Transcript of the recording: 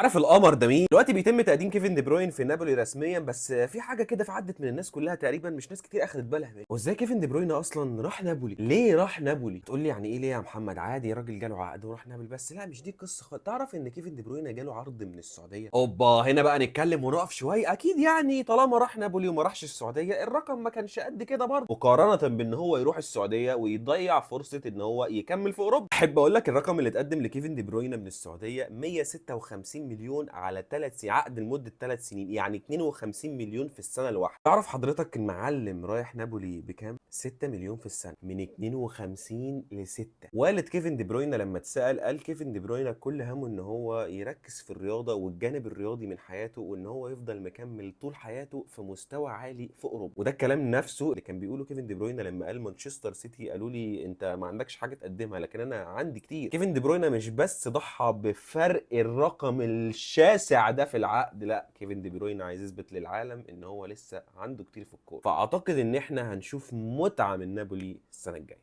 عارف القمر ده مين؟ دلوقتي بيتم تقديم كيفن دي بروين في نابولي رسميا، بس في حاجة كده في عدت من الناس كلها تقريبا، مش ناس كتير اخدت بالها منها. وازاي كيفن دي بروين اصلا راح نابولي؟ ليه راح نابولي؟ تقول لي يعني ايه ليه يا محمد؟ عادي راجل جاله عقد وراح نابولي، بس لا مش دي القصة خالص. تعرف ان كيفن دي بروين جاله عرض من السعودية؟ اوبا، هنا بقى نتكلم ونقف شوية. اكيد يعني طالما راح نابولي وما راحش السعودية الرقم ما كانش قد كده برضه، مقارنة بان هو يروح السعودية ويضيع فرصة ان هو يكمل في اوروبا. احب اقول لك الرقم اللي اتقدم لكيفن دي بروين من السعودية 156 مليون على 3 سنين، عقد لمدة 3 سنين، يعني 52 مليون في السنة الواحدة. تعرف حضرتك المعلم رايح نابولي بكام؟ 6 مليون في السنة، من 52 ل 6. والد كيفن دي بروين لما اتسال قال كيفن دي بروين كل همه ان هو يركز في الرياضة والجانب الرياضي من حياته، وان هو يفضل مكمل طول حياته في مستوى عالي في اوروبا. وده الكلام نفسه اللي كان بيقوله كيفن دي بروين لما قال مانشستر سيتي قالوا لي انت ما عندكش حاجة تقدمها، لكن انا عندي كتير. كيفن دي بروين مش بس ضحى بفرق الرقم الشاسع ده في العقد، لا كيفن دي بروين عايز يثبت للعالم ان هو لسه عنده كتير في الكورة. فاعتقد ان احنا هنشوف متعه من نابولي السنة الجاية.